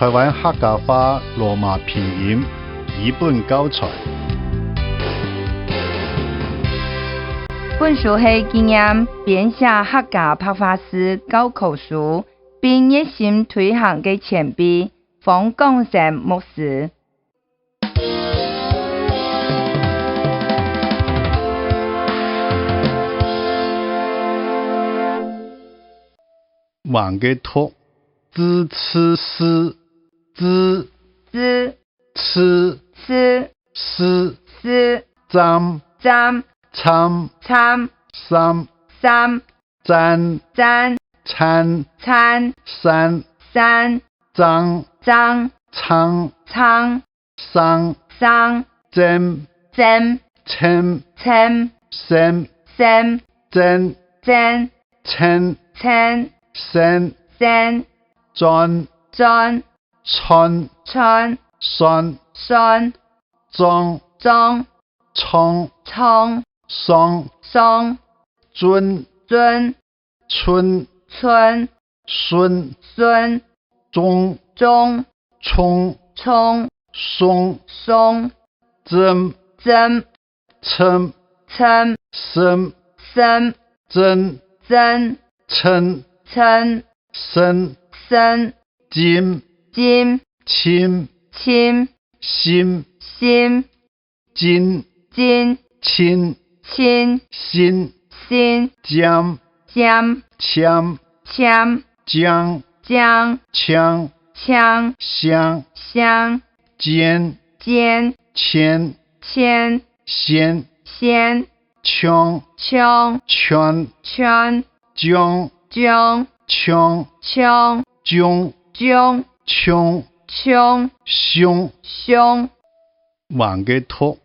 台灣客家話羅馬拼音基本教材。本書係紀念編寫客家白話詩教科書，並熱心推行的前輩方廣生牧師。橫个讀，字詞詩，字字詞詞詩詩站站參參三三贊贊參參山山張張倉倉桑桑針針稱稱森森真真稱稱森森鑽鑽川川山山莊莊倉倉桑桑尊尊春春孫孫中中沖沖松松曾曾稱稱森森曾曾稱稱森森金金親親心心金金親親新新將將槍槍將將槍槍香香尖尖鉛鉛鮮鮮槍槍圈圈將將槍槍中將窮窮凶凶。橫个讀，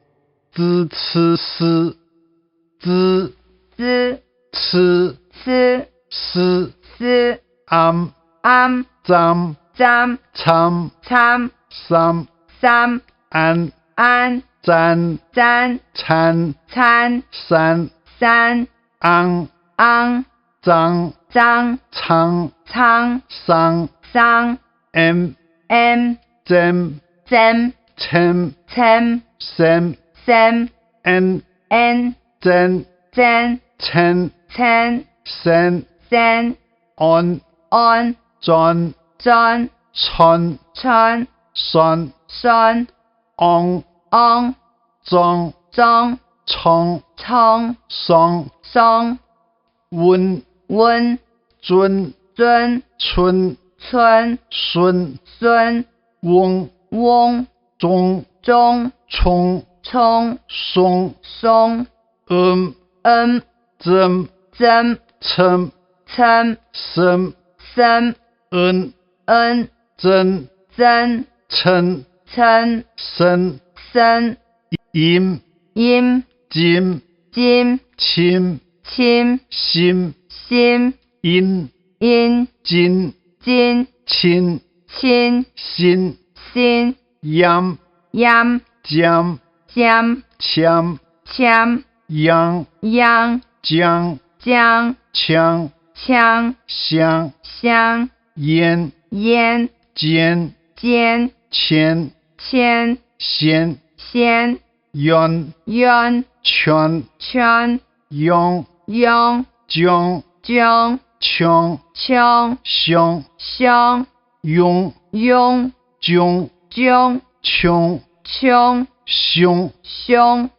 字詞詩，字字詞詞詩詩暗暗站站參參三三安安贊贊參參山山昂昂張張倉倉桑桑 M M 針針稱稱森森 N N 真真稱稱森森安安鑽鑽春春山山昂昂莊莊倉倉桑桑溫溫尊尊春春孫孫翁翁中中沖沖松松嗯嗯曾曾稱稱森森恩恩曾曾稱稱森森陰陰金金親親心心陰陰金金親親新新秧秧將將槍槍秧秧將將槍槍香香煙煙尖尖鉛鉛鮮鮮冤冤圈圈秧秧將將槍槍香香庸庸中中窮窮凶凶。